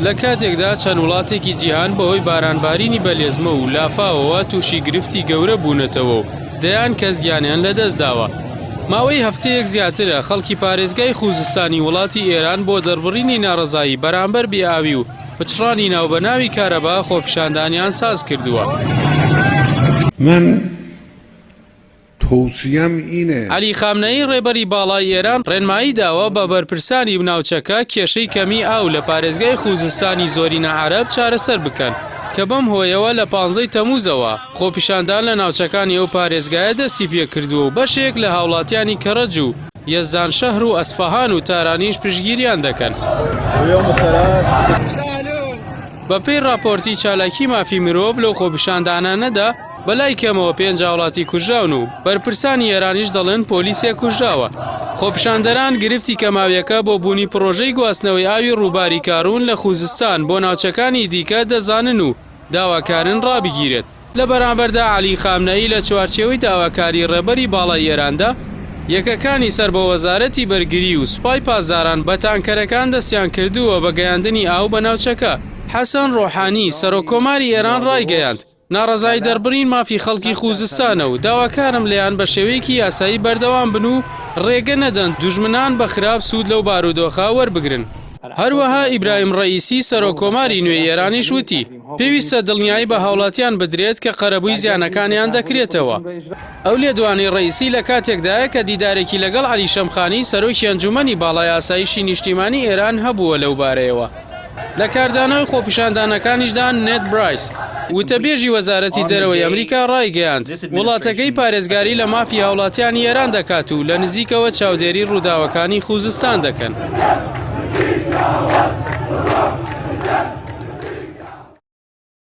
لە کاتێکدا چەند وڵاتێکی جیهان بەهۆی بارانبارینی بەلێزمە و لافاوەوە تووشی گرفتی گەورە بوونەتەوە و دەیان کەس گیانیان لەدەستداوە. ماوەی هەفتەیەک زیاترە خەڵکی پارێزگای خوزستانی وڵاتی ئێران بۆ دەربڕینی ناڕەزایی بەرامبەر بێئاوی و پچڕانی ناوبەناوی کارەبا خۆپیشاندانیان ساز کردووە. من توصیم اینه. عەلی خامنەیی ڕێبەری باڵای ئێران ڕێنمایی داوە بە بەرپرسانی ناوچەکە کێشەی کەمی ئاو لە پارێزگای خوزستانی زۆرینە عەرەب چارەسەر بکەن کە بەم هۆیەوە لە پانزەی تەمووزەوە خۆپیشاندان لە ناوچەکانی ئەو پارێزگایە دەستی پێکردووە و بەشێک لە هاوڵاتیانی کەرەج و یەزدانشەهر و ئەسفەهان و تارانیش پشتگیریان دەکەن. بەپێی ڕاپۆرتی چالاکی مافی مرۆڤ لەو خۆپیشاندانانەدا بەلای کەمەوە پێنج هاوڵاتی کوژراون و بەرپرسانی ئێرانیش دەڵێن پۆلیسێک کوژراوە. خۆپیشاندەران گرفتی کەماویەکە بۆ بوونی پڕۆژەی گواستنەوەی ئاوی ڕووباری کارون لە خوزستان بۆ ناوچەکانی دیکە دەزانن و داواکارن ڕابگیرێت. لە بەرامبەردا عەلی خامنەیی لە چوارچێوەی داواکاری ڕێبەری باڵای ئێراندا، یەکەکانی سەر بە وەزارەتی بەرگری و سوپای پاسداران بە تانکەرەکان دەستیان کردووە بە گەیاندنی ئاو بە ناوچەکە. حەسەن ڕۆحانی، سەرۆککۆماری ئێران ڕایگەیاند، ناڕەزایی دەربڕین مافی خەڵکی خوزستانە و داواکارم لێیان بە شێوەیەکی یاسایی بەردەوام بن و ڕێگە نەدەن دوژمنان بە خراپ سوود لەو بارودۆخە وەربگرن. هەروەها ئیبراهیم ڕەئیسی سەرۆک کۆماری نوێی ئێرانیش وتی، پێویستە دڵنیایی بە هاوڵاتیان بدرێت کە قەرەبووی زیانەکانیان دەکرێتەوە. ئەو لێدوانەی ڕەئیسی لە کاتێکدایە کە دیدارێکی لەگەڵ عەلی شەمخانی سەرۆکی ئەنجوومەنی باڵای ئاسایشی نیشتیمانی ئێران هەبووە لەوبارەیەوە. لە کاردانەوەی خۆپیشاندانەکانیشدا نێد برایس، وتەبێژی وەزارەتی دەرەوەی ئەمریکا ڕایگەیاند، وڵاتەکەی پارێزگاری لە مافی هاوڵاتیانی ئێران دەکات و لە نزیکەوە چاودێری ڕووداوەکانی خوزستان دەکەن.